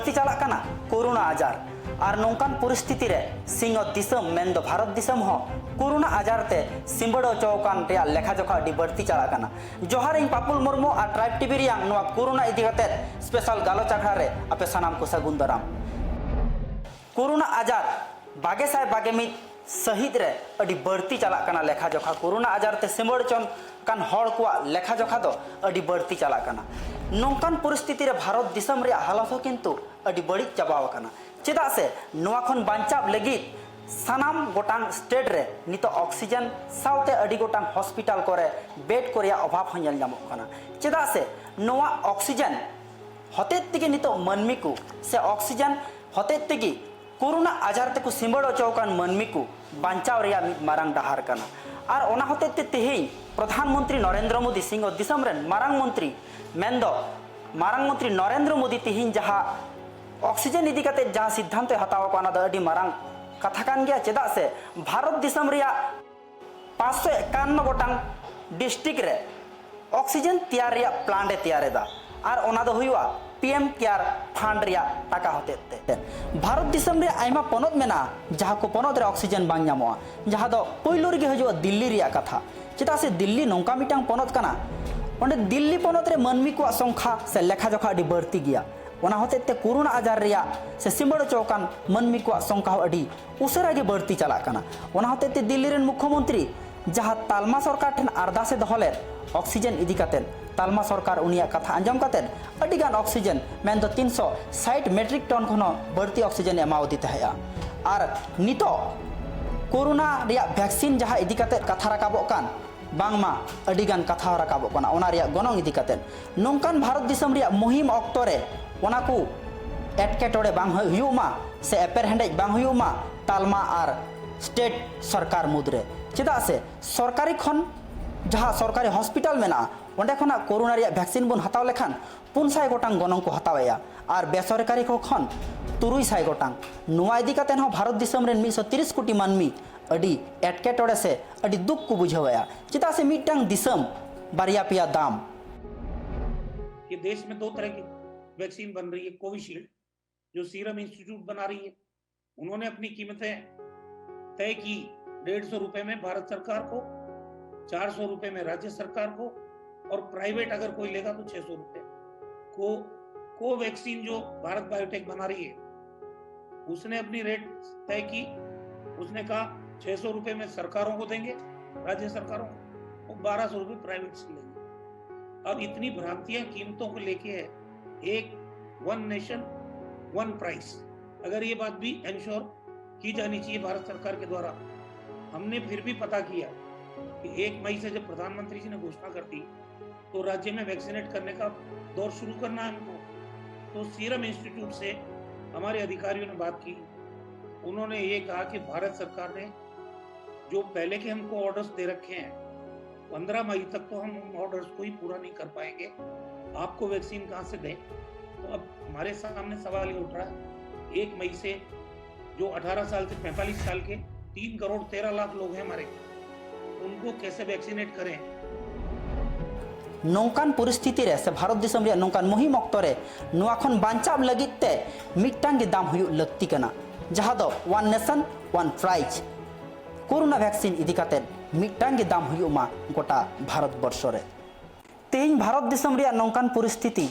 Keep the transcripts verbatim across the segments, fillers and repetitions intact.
ᱵᱟᱹᱲᱛᱤ ᱪᱟᱞᱟᱜ ᱠᱟᱱᱟ ᱠᱳᱨᱳᱱᱟ ᱟᱡᱟᱨ᱾ ᱟᱨ ᱱᱚᱝᱠᱟᱱ ᱯᱚᱨᱤᱥᱛᱷᱤᱛᱤ ᱨᱮ ᱥᱤᱧᱚᱛ ᱫᱤᱥᱚᱢ ᱢᱮᱱᱫᱚ ᱵᱷᱟᱨᱚᱛ ᱫᱤᱥᱚᱢ ᱦᱚᱸ ᱠᱳᱨᱳᱱᱟ ᱟᱡᱟᱨ ᱛᱮ ᱥᱤᱸᱵᱟᱹᱲ ᱦᱚᱪᱚ ᱟᱠᱟᱱ ᱨᱮᱭᱟᱜ ᱞᱮᱠᱷᱟ ᱡᱚᱠᱷᱟ ᱟᱹᱰᱤ ᱵᱟᱹᱲᱛᱤ ᱪᱟᱞᱟᱜ ᱠᱟᱱᱟ᱾ ᱡᱚᱦᱟᱨ, ᱤᱧ ᱯᱟᱯᱩᱞ ᱢᱩᱨᱢᱩ ᱟᱨ ᱴᱨᱟᱭᱤᱵᱽ ᱴᱤᱵᱷᱤ ᱨᱮᱭᱟᱜ ᱱᱚᱣᱟ ᱠᱳᱨᱳᱱᱟ ᱤᱫᱤ ᱠᱟᱛᱮ ᱥᱯᱮᱥᱟᱞ ᱜᱟᱞᱚᱪ ᱟᱠᱷᱲᱟ ᱨᱮ ᱟᱯᱮ ᱥᱟᱱᱟᱢ ᱠᱚ ᱥᱟᱹᱜᱩᱱ ᱫᱟᱨᱟᱢ᱾ ᱠᱳᱨᱳᱱᱟ ᱟᱡᱟᱨ ᱵᱟᱜᱮ ᱥᱟᱭ ᱵᱟᱜᱮ ᱢᱤᱫ ᱥᱟᱹᱦᱤᱫ ᱨᱮ ᱟᱹᱰᱤ ᱵᱟᱹᱲᱛᱤ ᱪᱟᱞᱟᱜ ᱠᱟᱱᱟ ᱞᱮᱠᱷᱟ ᱡᱚᱠᱷᱟ᱾ ᱠᱳᱨᱳᱱᱟ ᱟᱡᱟᱨ ᱛᱮ ᱥᱤᱸᱵᱟᱹᱲ ᱦᱚᱪᱚ ᱟᱠᱟᱱ ᱦᱚᱲ ᱠᱚᱣᱟᱜ ᱞᱮᱠᱷᱟ ᱡᱚᱠᱷᱟ ᱫᱚ ᱟᱹᱰᱤ ᱵᱟᱹᱲᱛᱤ ᱪᱟᱞᱟᱜ ᱠᱟᱱᱟ᱾ ᱱᱚᱝᱠᱟᱱ ᱯᱚᱨᱤᱥᱛᱷᱤᱛᱤ ᱨᱮ ᱵᱷᱟᱨᱚᱛ ᱫᱤᱥᱚᱢ ᱨᱮᱭᱟᱜ ᱦᱟᱞᱚᱛ ᱦᱚᱸ ᱠᱤᱱᱛᱩ ᱟᱹᱰᱤ ᱵᱟᱹᱲᱤᱡ ᱪᱟᱵᱟᱣ ᱟᱠᱟᱱᱟ᱾ ᱪᱮᱫᱟᱜ ᱥᱮ ᱱᱚᱣᱟ ᱠᱷᱚᱱ ᱵᱟᱧᱪᱟᱣ ᱞᱟᱹᱜᱤᱫ ᱥᱟᱱᱟᱢ ᱜᱚᱴᱟᱝ ᱥᱴᱮᱴ ᱨᱮ ᱱᱤᱛᱚᱜ ᱚᱠᱥᱤᱡᱮᱱ ᱥᱟᱶᱛᱮ ᱟᱹᱰᱤ ᱜᱚᱴᱟᱝ ᱦᱚᱥᱯᱤᱴᱟᱞ ᱠᱚᱨᱮ ᱵᱮᱰ ᱠᱚ ᱨᱮᱭᱟᱜ ᱚᱵᱷᱟᱵᱽ ᱦᱚᱸ ᱧᱮᱞ ᱧᱟᱢᱚᱜ ᱠᱟᱱᱟ᱾ ᱪᱮᱫᱟᱜ ᱥᱮ ᱱᱚᱣᱟ ᱚᱠᱥᱤᱡᱮᱱ ᱦᱚᱛᱮᱡ ᱛᱮᱜᱮ ᱱᱤᱛᱚᱜ ᱢᱟᱹᱱᱢᱤ ᱠᱚ ᱥᱮ ᱚᱠᱥᱤᱡᱮᱱ ᱦᱚᱛᱮᱡ ᱛᱮᱜᱮ ᱠᱳᱨᱳᱱᱟ ᱟᱡᱟᱨ ᱛᱮᱠᱚ ᱥᱤᱸᱵᱟᱹᱲ ᱦᱚᱪᱚ ᱟᱠᱟᱱ ᱢᱟᱹᱱᱢᱤ ᱠᱚ ᱵᱟᱧᱪᱟᱣ ᱨᱮᱭᱟᱜ ᱢᱤᱫ ᱢᱟᱨᱟᱝ ᱰᱟᱦᱟᱨ ᱠᱟᱱᱟ᱾ ᱟᱨ ᱚᱱᱟ ᱦᱚᱛᱮᱡ ᱛᱮ ᱛᱮᱦᱮᱧ ᱯᱨᱚᱫᱷᱟᱱ ᱢᱚᱱᱛᱨᱤ ᱱᱚᱨᱮᱱᱫᱨᱚ ᱢᱳᱫᱤ, ᱥᱤᱧᱚᱛ ᱫᱤᱥᱚᱢ ᱨᱮᱱ ᱢᱟᱨᱟᱝ ᱢᱚᱱᱛᱨᱤ, ᱢᱮᱱᱫᱚ ᱢᱟᱨᱟᱝ ᱢᱚᱱᱛᱨᱤ ᱱᱚᱨᱮᱱᱫᱨᱚ ᱢᱳᱫᱤ ᱛᱮᱦᱮᱧ ᱡᱟᱦᱟᱸ ᱚᱠᱥᱤᱡᱮᱱ ᱤᱫᱤ ᱠᱟᱛᱮ ᱡᱟᱦᱟᱸ ᱥᱤᱫᱽᱫᱷᱟᱱᱛᱚᱭ ᱦᱟᱛᱟᱣ ᱟᱠᱟᱫ, ᱚᱱᱟ ᱫᱚ ᱟᱹᱰᱤ ᱢᱟᱨᱟᱝ ᱠᱟᱛᱷᱟ ᱠᱟᱱ ᱜᱮᱭᱟ᱾ ᱪᱮᱫᱟᱜ ᱥᱮ ᱵᱷᱟᱨᱚᱛ ᱫᱤᱥᱚᱢ ᱨᱮᱭᱟᱜ ᱯᱟᱸᱪᱥᱚ ᱮᱠᱟᱱᱱᱚ ᱜᱚᱴᱟᱝ ᱰᱤᱥᱴᱨᱤᱠᱴ ᱨᱮ ᱚᱠᱥᱤᱡᱮᱱ ᱛᱮᱭᱟᱨ ᱨᱮᱭᱟᱜ ᱯᱞᱟᱱᱴ ᱮ ᱛᱮᱭᱟᱨ ᱮᱫᱟ, ᱟᱨ ᱚᱱᱟ ᱫᱚ ᱦᱩᱭᱩᱜᱼᱟ ᱯᱤ ᱮᱢ ᱠᱮᱭᱟᱨ ᱯᱷᱟᱱᱰ ᱨᱮᱭᱟᱜ ᱴᱟᱠᱟ ᱦᱚᱛᱮᱡ ᱛᱮ᱾ ᱵᱷᱟᱨᱚᱛ ᱫᱤᱥᱚᱢ ᱨᱮ ᱟᱭᱢᱟ ᱯᱚᱱᱚᱛ ᱢᱮᱱᱟᱜᱼᱟ, ᱡᱟᱦᱟᱸ ᱠᱚ ᱯᱚᱱᱚᱛ ᱨᱮ ᱚᱠᱥᱤᱡᱮᱱ ᱵᱟᱝ ᱧᱟᱢᱚᱜᱼᱟ, ᱡᱟᱦᱟᱸ ᱫᱚ ᱯᱳᱭᱞᱳ ᱨᱮᱜᱮ ᱦᱤᱡᱩᱜᱼᱟ ᱫᱤᱞᱞᱤ ᱨᱮᱭᱟᱜ ᱠᱟᱛᱷᱟ᱾ ᱪᱮᱫᱟᱜ ᱥᱮ ᱫᱤᱞᱞᱤ ᱱᱚᱝᱠᱟ ᱢᱤᱫᱴᱟᱝ ᱯᱚᱱᱚᱛ ᱠᱟᱱᱟ, ᱚᱸᱰᱮ ᱫᱤᱞᱞᱤ ᱯᱚᱱᱚᱛ ᱨᱮ ᱢᱟᱹᱱᱢᱤ ᱠᱚᱣᱟᱜ ᱥᱚᱝᱠᱷᱟ ᱥᱮ ᱞᱮᱠᱷᱟ ᱡᱚᱠᱷᱟ ᱟᱹᱰᱤ ᱵᱟᱹᱲᱛᱤ ᱜᱮᱭᱟ᱾ ᱚᱱᱟ ᱦᱚᱛᱮᱡ ᱛᱮ ᱠᱳᱨᱳᱱᱟ ᱟᱡᱟᱨ ᱨᱮᱭᱟᱜ ᱥᱮ ᱥᱤᱸᱵᱟᱹᱲ ᱦᱚᱪᱚ ᱟᱠᱟᱱ ᱢᱟᱹᱱᱢᱤ ᱠᱚᱣᱟᱜ ᱥᱚᱝᱠᱷᱟ ᱦᱚᱸ ᱟᱹᱰᱤ ᱩᱥᱟᱹᱨᱟ ᱜᱮ ᱵᱟᱹᱲᱛᱤ ᱪᱟᱞᱟᱜ ᱠᱟᱱᱟ᱾ ᱚᱱᱟ ᱦᱚᱛᱮᱡ ᱛᱮ ᱫᱤᱞᱞᱤ ᱨᱮᱱ ᱢᱩᱠᱷᱭᱚᱢᱚᱱᱛᱨᱤ ᱡᱟᱦᱟᱸ ᱛᱟᱞᱢᱟ ᱥᱚᱨᱠᱟᱨ ᱴᱷᱮᱱ ᱟᱨᱫᱟᱥ ᱮ ᱫᱚᱦᱚ ᱞᱮᱫ ᱚᱠᱥᱤᱡᱮᱱ ᱤᱫᱤ ᱠᱟᱛᱮᱫ, ᱛᱟᱞᱢᱟ ᱥᱚᱨᱠᱟᱨ ᱩᱱᱤᱭᱟᱜ ᱠᱟᱛᱷᱟ ᱟᱸᱡᱚᱢ ᱠᱟᱛᱮᱫ ᱟᱹᱰᱤ ᱜᱟᱱ ᱚᱠᱥᱤᱡᱮᱱ, ᱢᱮᱱᱫᱚ ᱛᱤᱱᱥᱚ ᱥᱟᱴ ᱢᱮᱴᱨᱤᱠ ᱴᱚᱱ ᱠᱷᱚᱱ ᱦᱚᱸ ᱵᱟᱹᱲᱛᱤ ᱚᱠᱥᱤᱡᱮᱱ ᱮ ᱮᱢᱟᱣᱟᱫᱮ ᱛᱟᱦᱮᱸᱜᱼᱟ᱾ ᱟᱨ ᱱᱤᱛᱚᱜ ᱠᱳᱨᱳᱱᱟ ᱨᱮᱭᱟᱜ ᱵᱷᱮᱠᱥᱤᱱ ᱡᱟᱦᱟᱸ ᱤᱫᱤ ᱠᱟᱛᱮᱫ ᱠᱟᱛᱷᱟ ᱨᱟᱠᱟᱵᱚᱜ ᱠᱟᱱ, ᱵᱟᱝᱢᱟ ᱟᱹᱰᱤ ᱜᱟᱱ ᱠᱟᱛᱷᱟ ᱦᱚᱸ ᱨᱟᱠᱟᱵᱚᱜ ᱠᱟᱱᱟ ᱚᱱᱟ ᱨᱮᱭᱟᱜ ᱜᱚᱱᱚᱝ ᱤᱫᱤ ᱠᱟᱛᱮᱫ᱾ ᱱᱚᱝᱠᱟᱱ ᱵᱷᱟᱨᱚᱛ ᱫᱤᱥᱚᱢ ᱨᱮᱭᱟᱜ ᱢᱩᱦᱤᱢ ᱚᱠᱛᱚ ᱨᱮ ᱚᱱᱟ ᱠᱚ ᱮᱴᱠᱮᱴᱚᱬᱮ ᱵᱟᱝ ᱦᱩᱭᱩᱜ ᱢᱟ ᱥᱮ ᱮᱯᱮᱨᱦᱮᱸᱰᱮᱡ ᱵᱟᱝ ᱦᱩᱭᱩᱜ ᱢᱟ ᱛᱟᱞᱢᱟ ᱟᱨ ᱥᱴᱮᱴ ᱥᱚᱨᱠᱟᱨ ᱢᱩᱫᱽᱨᱮ᱾ ᱪᱮᱫᱟᱜ ᱥᱮ ᱥᱚᱨᱠᱟᱨᱤ ᱠᱷᱚᱱ ᱡᱟᱦᱟᱸ ᱥᱚᱨᱠᱟᱨᱤ ᱦᱚᱥᱯᱤᱴᱟᱞ ᱢᱮᱱᱟᱜᱼᱟ, ᱚᱸᱰᱮ ᱠᱷᱚᱱᱟᱜ ᱠᱳᱨᱳᱱᱟ ᱨᱮᱭᱟᱜ ᱵᱷᱮᱠᱥᱤᱱ ᱵᱚᱱ ᱦᱟᱛᱟᱣ ᱞᱮᱠᱷᱟᱱ ᱯᱩᱱ ᱥᱟᱭ ᱜᱚᱴᱟᱝ ᱜᱚᱱᱚᱝ ᱠᱚ ᱦᱟᱛᱟᱣᱮᱫᱼᱟ, ᱟᱨ ᱵᱮᱥᱚᱨᱠᱟᱨᱤ ᱠᱚ ᱠᱷᱚᱱ ᱛᱩᱨᱩᱭ ᱥᱟᱭ ᱜᱚᱴᱟᱝ᱾ ᱱᱚᱣᱟ ᱤᱫᱤ ᱠᱟᱛᱮ ᱦᱚᱸ ᱵᱷᱟᱨᱚᱛ ᱫᱤᱥᱚᱢ ᱨᱮᱱ ᱢᱤᱫ ᱥᱚ ᱛᱤᱨᱤᱥ ᱠᱳᱴᱤ ᱢᱟᱹᱱᱢᱤ ᱟᱹᱰᱤ ᱮᱴᱠᱮᱴᱚᱬᱮ ᱥᱮ ᱟᱹᱰᱤ ᱫᱩᱠ ᱠᱚ ᱵᱩᱡᱷᱟᱹᱣᱮᱫᱼᱟ᱾ ᱪᱮᱫᱟᱜ ᱥᱮ ᱢᱤᱫᱴᱟᱝ ᱫᱤᱥᱚᱢ ᱵᱟᱨᱭᱟ ᱯᱮᱭᱟ ᱫᱟᱢ᱾ कि देश में दो तरह की वैक्सीन बन रही है, कोविशील्ड जो सीरम इंस्टीट्यूट बना रही है, उन्होंने अपनी कीमतें तय की, डेढ़ सौ रुपए में भारत सरकार को, चार सौ रुपए में राज्य सरकार को, और प्राइवेट अगर कोई लेगा तो छह सौ रुपए। को कोवैक्सीन जो भारत बायोटेक बना रही है, उसने अपनी रेट तय की। उसने कहा, छह सौ रुपए में सरकारों को देंगे, राज्य सरकारों को, वो बारह सौ रुपए प्राइवेट से लेंगे। अब इतनी भ्रांतियां कीमतों को लेके है, एक वन नेशन वन प्राइस, अगर ये बात भी एंश्योर की जानी चाहिए भारत सरकार के द्वारा। हमने फिर भी पता किया कि एक मई से जब प्रधानमंत्री जी ने घोषणा कर दी, तो राज्य में वैक्सीनेट करने का दौर शुरू करना है हमको। तो सीरम इंस्टीट्यूट से हमारे अधिकारियों ने बात की, उन्होंने ये कहा कि भारत सरकार ने जो पहले के हमको ऑर्डर्स दे रखे हैं, पन्द्रह मई तक तो हम उन ऑर्डर्स को ही पूरा नहीं कर पाएंगे, आपको वैक्सीन कहाँ से दें? तो अब हमारे सामने सवाल ये उठ रहा है, एक मई से जो अठारह साल से पैंतालीस साल के तीन करोड़ तेरह लाख लोग हैं हमारे, उनको कैसे वैक्सीनेट करें? ᱱᱚᱝᱠᱟᱱ ᱯᱚᱨᱤᱥᱛᱷᱤᱛᱤ ᱨᱮ ᱥᱮ ᱵᱷᱟᱨᱚᱛ ᱫᱤᱥᱚᱢ ᱨᱮᱭᱟᱜ ᱱᱚᱝᱠᱟᱱ ᱢᱩᱦᱤᱢ ᱚᱠᱛᱚ ᱨᱮ ᱱᱚᱣᱟ ᱠᱷᱚᱱ ᱵᱟᱧᱪᱟᱣ ᱞᱟᱹᱜᱤᱫ ᱛᱮ ᱢᱤᱫᱴᱟᱝ ᱜᱮ ᱫᱟᱢ ᱦᱩᱭᱩᱜ ᱞᱟᱹᱠᱛᱤ ᱠᱟᱱᱟ, ᱡᱟᱦᱟᱸ ᱫᱚ one nation one prize. Corona vaccine ᱤᱫᱤ ᱠᱟᱛᱮ ᱢᱤᱫᱴᱟᱝ ᱜᱮ ᱫᱟᱢ ᱦᱩᱭᱩᱜ ᱢᱟ ᱜᱚᱴᱟ ᱵᱷᱟᱨᱚᱛ ᱵᱚᱨᱥᱚ ᱨᱮ᱾ ᱛᱮᱦᱮᱧ ᱵᱷᱟᱨᱚᱛ ᱫᱤᱥᱚᱢ ᱨᱮᱭᱟᱜ ᱱᱚᱝᱠᱟᱱ ᱯᱚᱨᱤᱥᱛᱷᱤᱛᱤ,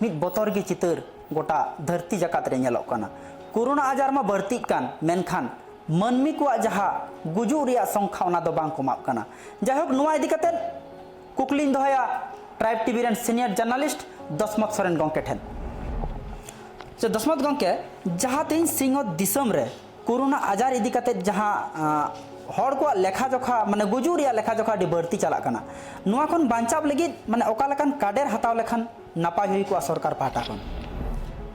ᱢᱤᱫ ᱵᱚᱛᱚᱨ ᱜᱮ ᱪᱤᱛᱟᱹᱨ ᱜᱚᱴᱟ ᱫᱷᱟᱹᱨᱛᱤ ᱡᱟᱠᱟᱛ ᱨᱮ ᱧᱮᱞᱚᱜ ᱠᱟᱱᱟ᱾ ᱠᱳᱨᱳᱱᱟ ᱟᱡᱟᱨ ᱢᱟ ᱵᱟᱹᱲᱛᱤᱜ ᱠᱟᱱ, ᱢᱮᱱᱠᱷᱟᱱ ᱢᱟᱹᱱᱢᱤ ᱠᱚᱣᱟᱜ ᱡᱟᱦᱟᱸ ᱜᱩᱡᱩᱜ ᱨᱮᱭᱟᱜ ᱥᱚᱝᱠᱷᱟ, ᱚᱱᱟ ᱫᱚ ᱵᱟᱝ ᱠᱚᱢᱟᱜ ᱠᱟᱱᱟ᱾ ᱡᱟᱭᱦᱳᱠ, ᱱᱚᱣᱟ ᱤᱫᱤ ᱠᱟᱛᱮ ᱠᱩᱠᱞᱤᱧ ᱫᱚᱦᱚᱭᱟ ᱴᱨᱟᱭᱤᱵᱽ ᱴᱤᱵᱷᱤ ᱨᱮᱱ ᱥᱤᱱᱤᱭᱚᱨ ᱡᱟᱨᱱᱟᱞᱤᱥᱴ ᱫᱚᱥᱢᱚᱛ ᱥᱚᱨᱮᱱ ᱜᱚᱢᱠᱮ ᱴᱷᱮᱱ᱾ ᱥᱮ ᱫᱚᱥᱢᱚᱛ ᱜᱚᱢᱠᱮ, ᱡᱟᱦᱟᱸ ᱛᱮᱦᱮᱧ ᱥᱤᱧᱚᱛ ᱫᱤᱥᱚᱢ ᱨᱮ ᱠᱳᱨᱳᱱᱟ ᱟᱡᱟᱨ ᱤᱫᱤ ᱠᱟᱛᱮ ᱡᱟᱦᱟᱸ, ᱟᱸ, ᱦᱚᱲ ᱠᱚᱣᱟᱜ ᱞᱮᱠᱷᱟ ᱡᱚᱠᱷᱟ, ᱢᱟᱱᱮ ᱜᱩᱡᱩᱜ ᱨᱮᱭᱟᱜ ᱞᱮᱠᱷᱟ ᱡᱚᱠᱷᱟ ᱟᱹᱰᱤ ᱵᱟᱹᱲᱛᱤ ᱪᱟᱞᱟᱜ ᱠᱟᱱᱟ, ᱱᱚᱣᱟ ᱠᱷᱚᱱ ᱵᱟᱧᱪᱟᱣ ᱞᱟᱹᱜᱤᱫ ᱢᱟᱱᱮ ᱚᱠᱟ ᱞᱮᱠᱟᱱ ᱠᱟᱰᱮᱨ ᱦᱟᱛᱟᱣ ᱞᱮᱠᱷᱟᱱ ᱱᱟᱯᱟᱭ ᱦᱩᱭ ᱠᱚᱜᱼᱟ ᱥᱚᱨᱠᱟᱨ ᱯᱟᱦᱴᱟ ᱠᱷᱚᱱ?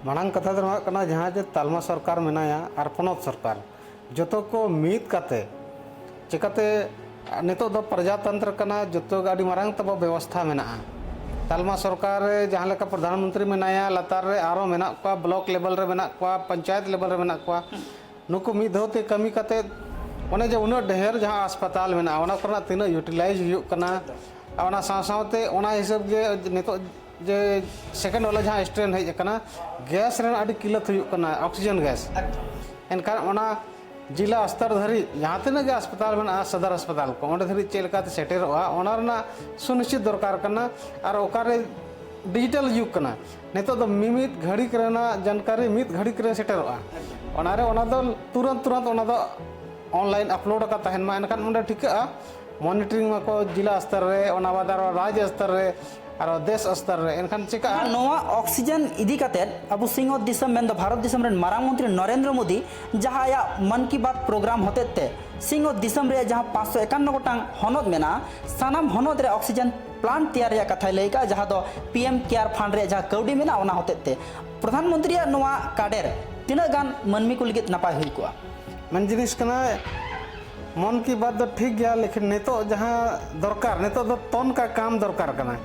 ᱢᱟᱲᱟᱝ ᱠᱟᱛᱷᱟ ᱫᱚ ᱱᱚᱣᱟ ᱠᱟᱱᱟ, ᱡᱟᱦᱟᱸ ᱡᱮ ᱛᱟᱞᱢᱟ ᱥᱚᱨᱠᱟᱨ ᱢᱮᱱᱟᱭᱟ ᱟᱨ ᱯᱚᱱᱚᱛ ᱥᱚᱨᱠᱟᱨ, ᱡᱚᱛᱚ ᱠᱚ ᱢᱤᱫ ᱠᱟᱛᱮ, ᱪᱤᱠᱟᱛᱮ ᱱᱤᱛᱚᱜ ᱫᱚ ᱯᱨᱚᱡᱟᱛᱚᱱᱛᱨᱚ ᱠᱟᱱᱟ, ᱡᱚᱛᱚ ᱜᱮ ᱟᱹᱰᱤ ᱢᱟᱨᱟᱝ ᱛᱟᱵᱚ ᱵᱮᱵᱚᱥᱛᱷᱟ ᱢᱮᱱᱟᱜᱼᱟ᱾ ᱛᱟᱞᱢᱟ ᱥᱚᱨᱠᱟᱨ ᱨᱮ ᱡᱟᱦᱟᱸ ᱞᱮᱠᱟ ᱯᱨᱚᱫᱷᱟᱱ ᱢᱚᱱᱛᱨᱤ ᱢᱮᱱᱟᱭᱟ, ᱞᱟᱛᱟᱨ ᱨᱮ ᱟᱨᱚ ᱢᱮᱱᱟᱜ ᱠᱚᱣᱟ, ᱵᱞᱚᱠ ᱞᱮᱵᱮᱞ ᱨᱮ ᱢᱮᱱᱟᱜ ᱠᱚᱣᱟ, ᱯᱚᱧᱪᱟᱭᱮᱛ ᱞᱮᱵᱮᱞ ᱨᱮ ᱢᱮᱱᱟᱜ ᱠᱚᱣᱟ᱾ ᱱᱩᱠᱩ ᱢᱤᱫ ᱫᱷᱟᱣ ᱛᱮ ᱠᱟᱹᱢᱤ ᱠᱟᱛᱮ ᱚᱱᱮ ᱡᱮ ᱩᱱᱟᱹᱜ ᱰᱷᱮᱨ ᱡᱟᱦᱟᱸ ᱦᱟᱥᱯᱟᱛᱟᱞ ᱢᱮᱱᱟᱜᱼᱟ, ᱚᱱᱟ ᱠᱚᱨᱮᱱᱟᱜ ᱛᱤᱱᱟᱹᱜ ᱤᱭᱩᱴᱤᱞᱟᱭᱤᱡᱽ ᱦᱩᱭᱩᱜ ᱠᱟᱱᱟ, ᱟᱨ ᱚᱱᱟ ᱥᱟᱶ ᱥᱟᱶᱛᱮ ᱚᱱᱟ ᱦᱤᱥᱟᱹᱵ ᱜᱮ ᱱᱤᱛᱚᱜ ᱡᱮ ᱥᱮᱠᱮᱱᱰ ᱣᱟᱞᱟ ᱡᱟᱦᱟᱸ ᱥᱴᱨᱮᱱ ᱦᱮᱡ ᱟᱠᱟᱱᱟ, ᱜᱮᱥ ᱨᱮᱱᱟᱜ ᱟᱹᱰᱤ ᱠᱤᱞᱟᱹᱛ ᱦᱩᱭᱩᱜ ᱠᱟᱱᱟ, ᱚᱠᱥᱤᱡᱮᱱ ᱜᱮᱥ᱾ ᱮᱱᱠᱷᱟᱱ ᱚᱱᱟ ᱡᱤᱞᱟ ᱥᱛᱚᱨ ᱫᱷᱟᱹᱨᱤᱡ ᱡᱟᱦᱟᱸ ᱛᱤᱱᱟᱹᱜ ᱜᱮ ᱦᱟᱥᱯᱟᱛᱟᱞ ᱢᱮᱱᱟᱜᱼᱟ, ᱥᱚᱫᱚᱨ ᱦᱟᱥᱯᱟᱛᱟᱞ ᱠᱚ, ᱚᱸᱰᱮ ᱫᱷᱟᱹᱨᱤᱡ ᱪᱮᱫ ᱞᱮᱠᱟᱛᱮ ᱥᱮᱴᱮᱨᱚᱜᱼᱟ, ᱚᱱᱟ ᱨᱮᱱᱟᱜ ᱥᱩᱱᱤᱥᱪᱤᱛ ᱫᱚᱨᱠᱟᱨ ᱠᱟᱱᱟ᱾ ᱟᱨ ᱚᱠᱟᱨᱮ ᱰᱤᱡᱤᱴᱟᱞ ᱡᱩᱜᱽ ᱠᱟᱱᱟ, ᱱᱤᱛᱚᱜ ᱫᱚ ᱢᱤᱢᱤᱫ ᱜᱷᱟᱹᱲᱤᱠ ᱨᱮᱱᱟᱜ ᱡᱟᱱᱠᱟᱨᱤ ᱢᱤᱫ ᱜᱷᱟᱹᱲᱤᱠ ᱨᱮ ᱥᱮᱴᱮᱨᱚᱜᱼᱟ᱾ ᱚᱱᱟᱨᱮ ᱚᱱᱟ ᱫᱚ ᱛᱩᱨᱟᱹᱱᱛ ᱛᱩᱨᱟᱹᱱᱛ ᱚᱱᱟ ᱫᱚ ᱚᱱᱞᱟᱭᱤᱱ ᱟᱯᱞᱳᱰ ᱟᱠᱟᱫ ᱛᱟᱦᱮᱱ ᱢᱟ, ᱮᱱᱠᱷᱟᱱ ᱚᱸᱰᱮ ᱴᱷᱤᱠᱟᱹᱜᱼᱟ, ᱢᱚᱱᱤᱴᱚᱨᱤᱝ ᱢᱟᱠᱚ ᱡᱤᱞᱟ ᱥᱛᱚᱨ ᱨᱮ, ᱚᱱᱟ ᱵᱟᱫ ᱟᱨᱚ ᱨᱟᱡᱽ ᱥᱛᱚᱨ ᱨᱮ, ᱟᱨᱚ ᱫᱮᱥ ᱥᱛᱚᱨ ᱨᱮ, ᱮᱱᱠᱷᱟᱱ ᱪᱤᱠᱟᱹᱜᱼᱟ? ᱱᱚᱣᱟ ᱚᱠᱥᱤᱡᱮᱱ ᱤᱫᱤ ᱠᱟᱛᱮᱫ ᱟᱵᱚ ᱥᱤᱧᱚᱛ ᱫᱤᱥᱚᱢ, ᱢᱮᱱᱫᱚ ᱵᱷᱟᱨᱚᱛ ᱫᱤᱥᱚᱢ ᱨᱮᱱ ᱢᱟᱨᱟᱝ ᱢᱚᱱᱛᱨᱤ ᱱᱚᱨᱮᱱᱫᱨᱚ ᱢᱳᱫᱤ ᱡᱟᱦᱟᱸ ᱟᱭᱟᱜ ᱢᱚᱱ ᱠᱤ ᱵᱟᱛ ᱯᱨᱳᱜᱨᱟᱢ ᱦᱚᱛᱮᱡ ᱛᱮ ᱥᱤᱧᱚᱛ ᱫᱤᱥᱚᱢ ᱨᱮᱭᱟᱜ ᱡᱟᱦᱟᱸ ᱯᱟᱸᱪᱥᱚ ᱮᱠᱟᱱᱱᱚ ᱜᱚᱴᱟᱝ ᱦᱚᱱᱚᱛ ᱢᱮᱱᱟᱜᱼᱟ, ᱥᱟᱱᱟᱢ ᱦᱚᱱᱚᱛ ᱨᱮ ᱚᱠᱥᱤᱡᱮᱱ ᱯᱞᱟᱱᱴ ᱛᱮᱭᱟᱨ ᱨᱮᱭᱟᱜ ᱠᱟᱛᱷᱟᱭ ᱞᱟᱹᱭ ᱠᱟᱜᱼᱟ, ᱡᱟᱦᱟᱸ ᱫᱚ ᱯᱤ ᱮᱢ ᱠᱮᱭᱟᱨ ᱯᱷᱟᱱᱰ ᱨᱮᱭᱟᱜ ᱡᱟᱦᱟᱸ ᱠᱟᱹᱣᱰᱤ ᱢᱮᱱᱟᱜᱼᱟ, ᱚᱱᱟ ᱦᱚᱛᱮᱡ ᱛᱮ ᱯᱨᱚᱫᱷᱟᱱ ᱢᱚᱱᱛᱨᱤᱭᱟᱜ ᱱᱚᱣᱟ ᱠᱟᱰᱮᱨ ᱛᱤᱱᱟᱹᱜ ᱜᱟᱱ ᱢᱟᱹᱱᱢᱤ ᱠᱚ ᱞᱟᱹᱜᱤᱫ ᱱᱟᱯᱟᱭ ᱦᱩᱭ ᱠᱚᱜᱼᱟ? ᱢᱮᱱ ᱡᱤᱱᱤᱥ ᱠᱟᱱᱟ, ᱢᱚᱱ ᱠᱤ ᱵᱟᱛ ᱫᱚ ᱴᱷᱤᱠ ᱜᱮᱭᱟ, ᱞᱮᱠᱤᱱ ᱱᱤᱛᱚᱜ ᱡᱟᱦᱟᱸ ᱫᱚᱨᱠᱟᱨ, ᱱᱤᱛᱚᱜ ᱫᱚ ᱛᱚᱱ ᱠᱟ ᱠᱟᱢ ᱫᱚᱨᱠᱟᱨ ᱠᱟᱱᱟ᱾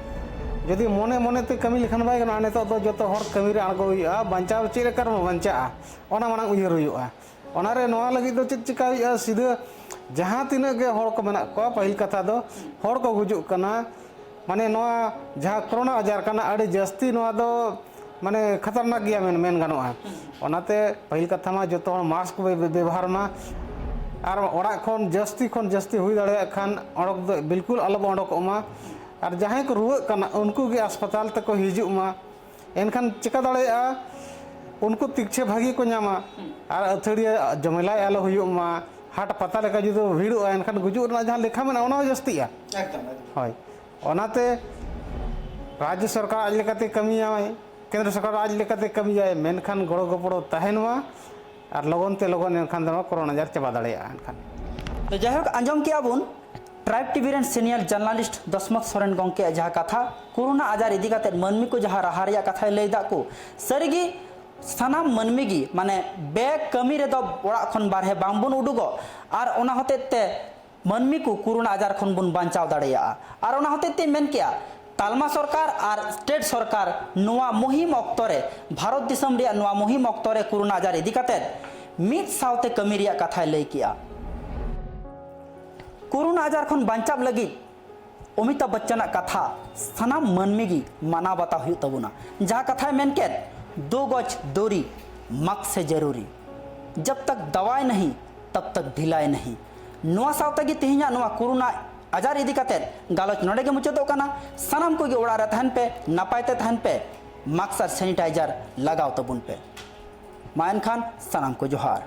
ᱡᱩᱫᱤ ᱢᱚᱱᱮ ᱢᱚᱱᱮ ᱛᱮ ᱠᱟᱹᱢᱤ ᱞᱮᱠᱷᱟᱱ ᱵᱟᱭ ᱜᱟᱱᱚᱜᱼᱟ, ᱱᱤᱛᱚᱜ ᱫᱚ ᱡᱚᱛᱚ ᱦᱚᱲ ᱠᱟᱹᱢᱤ ᱨᱮ ᱟᱬᱜᱚ ᱦᱩᱭᱩᱜᱼᱟ, ᱵᱟᱧᱪᱟᱣ ᱪᱮᱫ ᱞᱮᱠᱟ ᱨᱮᱵᱚᱱ ᱵᱟᱧᱪᱟᱜᱼᱟ, ᱚᱱᱟ ᱢᱟᱲᱟᱝ ᱩᱭᱦᱟᱹᱨ ᱦᱩᱭᱩᱜᱼᱟ᱾ ᱚᱱᱟᱨᱮ ᱱᱚᱣᱟ ᱞᱟᱹᱜᱤᱫ ᱫᱚ ᱪᱮᱫ ᱪᱤᱠᱟ ᱦᱩᱭᱩᱜᱼᱟ? ᱥᱤᱫᱷᱟᱹ ᱡᱟᱦᱟᱸ ᱛᱤᱱᱟᱹᱜ ᱜᱮ ᱦᱚᱲ ᱠᱚ ᱢᱮᱱᱟᱜ ᱠᱚᱣᱟ, ᱯᱟᱹᱦᱤᱞ ᱠᱟᱛᱷᱟ ᱫᱚ ᱦᱚᱲ ᱠᱚ ᱜᱩᱡᱩᱜ ᱠᱟᱱᱟ, ᱢᱟᱱᱮ ᱱᱚᱣᱟ ᱡᱟᱦᱟᱸ ᱠᱳᱨᱳᱱᱟ ᱟᱡᱟᱨ ᱠᱟᱱᱟ, ᱟᱹᱰᱤ ᱡᱟᱹᱥᱛᱤ ᱱᱚᱣᱟ ᱫᱚ ᱢᱟᱱᱮ ᱠᱷᱟᱛᱟᱨᱱᱟᱠ ᱜᱮᱭᱟ ᱢᱮᱱ, ᱢᱮᱱ ᱜᱟᱱᱚᱜᱼᱟ᱾ ᱚᱱᱟᱛᱮ ᱯᱟᱹᱦᱤᱞ ᱠᱟᱛᱷᱟ ᱢᱟ ᱡᱚᱛᱚ ᱦᱚᱲ ᱢᱟᱥᱠ ᱵᱮ-, ᱵᱮ-, ᱵᱮᱵᱚᱦᱟᱨ ᱢᱟ, ᱟᱨ ᱚᱲᱟᱜ ᱠᱷᱚᱱ ᱡᱟᱹᱥᱛᱤ ᱠᱷᱚᱱ ᱡᱟᱹᱥᱛᱤ ᱦᱩᱭ ᱫᱟᱲᱮᱭᱟᱜ ᱠᱷᱟᱱ ᱚᱰᱚᱠ ᱫᱚ ᱵᱤᱞᱠᱩᱞ ᱟᱞᱚᱵᱚᱱ ᱚᱰᱚᱠᱚᱜ ᱢᱟ᱾ ᱟᱨ ᱡᱟᱦᱟᱸᱭ ᱠᱚ ᱨᱩᱣᱟᱹᱜ ᱠᱟᱱᱟ ᱩᱱᱠᱩ ᱜᱮ ᱦᱟᱥᱯᱟᱛᱟᱞ ᱛᱮᱠᱚ ᱦᱤᱡᱩᱜ ᱢᱟ, ᱮᱱᱠᱷᱟᱱ ᱪᱮᱠᱟ ᱫᱟᱲᱮᱭᱟᱜᱼᱟ, ᱩᱱᱠᱩ ᱛᱤᱠᱪᱷᱟᱹ ᱵᱷᱟᱹᱜᱤ ᱠᱚ ᱧᱟᱢᱟ᱾ ᱟᱨ ᱟᱹᱛᱷᱟᱹᱲᱤᱭᱟᱹ ᱡᱚᱢᱮᱞᱟᱭ ᱟᱞᱚ ᱦᱩᱭᱩᱜ ᱢᱟ, ᱦᱟᱴ ᱯᱟᱛᱟ ᱞᱮᱠᱟ ᱡᱩᱫᱤ ᱵᱷᱤᱲᱚᱜᱼᱟ, ᱮᱱᱠᱷᱟᱱ ᱜᱩᱡᱩᱜ ᱨᱮᱱᱟᱜ ᱡᱟᱦᱟᱸ ᱞᱮᱠᱷᱟ ᱢᱮᱱᱟᱜᱼᱟ, ᱚᱱᱟ ᱦᱚᱸ ᱡᱟᱹᱥᱛᱤᱜᱼᱟ᱾ ᱮᱠᱫᱚᱢ, ᱮᱠᱫᱚᱢ᱾ ᱦᱳᱭ, ᱚᱱᱟᱛᱮ ᱨᱟᱡᱽᱡᱚ ᱥᱚᱨᱠᱟᱨ ᱟᱡ ᱞᱮᱠᱟᱛᱮ ᱠᱟᱹᱢᱤᱭᱟᱭ, ᱠᱮᱱᱫᱨᱚ ᱥᱚᱨᱠᱟᱨ ᱟᱡ ᱞᱮᱠᱟᱛᱮ ᱠᱟᱹᱢᱤᱭᱟᱭ, ᱢᱮᱱᱠᱷᱟᱱ ᱜᱚᱲᱚ ᱜᱚᱯᱚᱲᱚ ᱛᱟᱦᱮᱱ ᱢᱟ, ᱟᱨ ᱞᱚᱜᱚᱱ ᱛᱮ ᱞᱚᱜᱚᱱ, ᱮᱱᱠᱷᱟᱱ ᱫᱚ ᱱᱚᱣᱟ ᱠᱳᱨᱳᱱᱟ ᱟᱡᱟᱨ ᱪᱟᱵᱟ ᱫᱟᱲᱮᱭᱟᱜᱼᱟ᱾ ᱮᱱᱠᱷᱟᱱ ᱛᱚ ᱡᱟᱭᱦᱳᱠ, ᱟᱸᱡᱚᱢ ᱠᱮᱜᱼᱟ ᱵᱚᱱ ᱴᱨᱟᱭᱤᱵᱽ ᱴᱤᱵᱷᱤ ᱨᱮᱱ ᱥᱤᱱᱤᱭᱟᱨ ᱡᱟᱨᱱᱟᱞᱤᱥᱴ ᱫᱚᱥᱢᱚᱛ ᱥᱚᱨᱮᱱ ᱜᱚᱢᱠᱮᱭᱟᱜ ᱡᱟᱦᱟᱸ ᱠᱟᱛᱷᱟ, ᱠᱳᱨᱳᱱᱟ ᱟᱡᱟᱨ ᱤᱫᱤ ᱠᱟᱛᱮᱫ ᱢᱟᱹᱱᱢᱤ ᱠᱚ ᱡᱟᱦᱟᱸ ᱨᱟᱦᱟ ᱨᱮᱭᱟᱜ ᱠᱟᱛᱷᱟᱭ ᱞᱟᱹᱭ ᱫᱟᱜ ᱠᱚ, ᱥᱟᱹᱨᱤᱜᱮ ᱥᱟᱱᱟᱢ ᱢᱟᱹᱱᱢᱤ ᱜᱮ ᱢᱟᱱᱮ ᱵᱮ ᱠᱟᱹᱢᱤ ᱨᱮᱫᱚ ᱚᱲᱟᱜ ᱠᱷᱚᱱ ᱵᱟᱨᱦᱮ ᱵᱟᱝᱵᱚᱱ ᱩᱰᱩᱠᱚᱜ, ᱟᱨ ᱚᱱᱟ ᱦᱚᱛᱮᱡ ᱛᱮ ᱢᱟᱹᱱᱢᱤ ᱠᱚ ᱠᱳᱨᱳᱱᱟ ᱟᱡᱟᱨ ᱠᱷᱚᱱ ᱵᱚᱱ ᱵᱟᱧᱪᱟᱣ ᱫᱟᱲᱮᱭᱟᱜᱼᱟ᱾ ᱟᱨ ᱚᱱᱟ ᱦᱚᱛᱮᱡ ᱛᱮᱧ ᱢᱮᱱ ᱠᱮᱜᱼᱟ, ᱛᱟᱞᱢᱟ ᱥᱚᱨᱠᱟᱨ ᱟᱨ ᱥᱴᱮᱴ ᱥᱚᱨᱠᱟᱨ ᱱᱚᱣᱟ ᱢᱩᱦᱤᱢ ᱚᱠᱛᱚ ᱨᱮ, ᱵᱷᱟᱨᱚᱛ ᱫᱤᱥᱚᱢ ᱨᱮᱭᱟᱜ ᱱᱚᱣᱟ ᱢᱩᱦᱤᱢ ᱚᱠᱛᱚ ᱨᱮ ᱠᱳᱨᱳᱱᱟ ᱟᱡᱟᱨ ᱤᱫᱤ ᱠᱟᱛᱮᱫ ᱢᱤᱫ ᱥᱟᱶᱛᱮ ᱠᱟᱹᱢᱤ ᱨᱮᱭᱟᱜ ᱠᱟᱛᱷᱟᱭ ᱞᱟᱹᱭ ᱠᱮᱜᱼᱟ᱾ ᱠᱳᱨᱳᱱᱟ ᱟᱡᱟᱨ ᱠᱷᱚᱱ ᱵᱟᱧᱪᱟᱣ ᱞᱟᱹᱜᱤᱫ ᱚᱢᱤᱛᱟᱵᱷ ᱵᱚᱪᱪᱚᱱᱟᱜ ᱠᱟᱛᱷᱟ ᱥᱟᱱᱟᱢ ᱢᱟᱹᱱᱢᱤ ᱜᱮ ᱢᱟᱱᱟᱣ ᱵᱟᱛᱟᱣ ᱦᱩᱭᱩᱜ ᱛᱟᱵᱚᱱᱟ, ᱡᱟᱦᱟᱸ ᱠᱟᱛᱷᱟᱭ ᱢᱮᱱ ᱠᱮᱫ, "ᱫᱳ ᱜᱚᱡ ᱫᱳᱨᱤ, ᱢᱟᱥᱠ ᱥᱮ ᱡᱟᱨᱩᱨᱤ, ᱡᱟᱵ ᱛᱟᱠ ᱫᱟᱣᱟᱭ ᱱᱟᱦᱤ, ᱛᱟᱵ ᱛᱟᱠ ᱰᱷᱤᱞᱟᱭ ᱱᱟᱦᱤ᱾" ᱱᱚᱣᱟ ᱥᱟᱶ ᱛᱮᱜᱮ ᱛᱮᱦᱮᱧᱟᱜ ᱱᱚᱣᱟ ᱠᱳᱨᱳᱱᱟ ᱟᱡᱟᱨ ᱤᱫᱤ ᱠᱟᱛᱮᱫ ᱜᱟᱞᱚᱪ ᱱᱚᱰᱮ ᱜᱮ ᱢᱩᱪᱟᱹᱫᱚᱜ ᱠᱟᱱᱟ᱾ ᱥᱟᱱᱟᱢ ᱠᱚᱜᱮ ᱚᱲᱟᱜ ᱨᱮ ᱛᱟᱦᱮᱱ ᱯᱮ, ᱱᱟᱯᱟᱭ ᱛᱮ ᱛᱟᱦᱮᱱ ᱯᱮ, ᱢᱟᱥᱠ ᱟᱨ ᱥᱮᱱᱤᱴᱟᱭᱡᱟᱨ ᱞᱟᱜᱟᱣ ᱛᱟᱵᱚᱱ ᱯᱮ᱾ ᱢᱟ ᱮᱱᱠᱷᱟᱱ ᱥᱟᱱᱟᱢ ᱠᱚ ᱡᱚᱦᱟᱨ᱾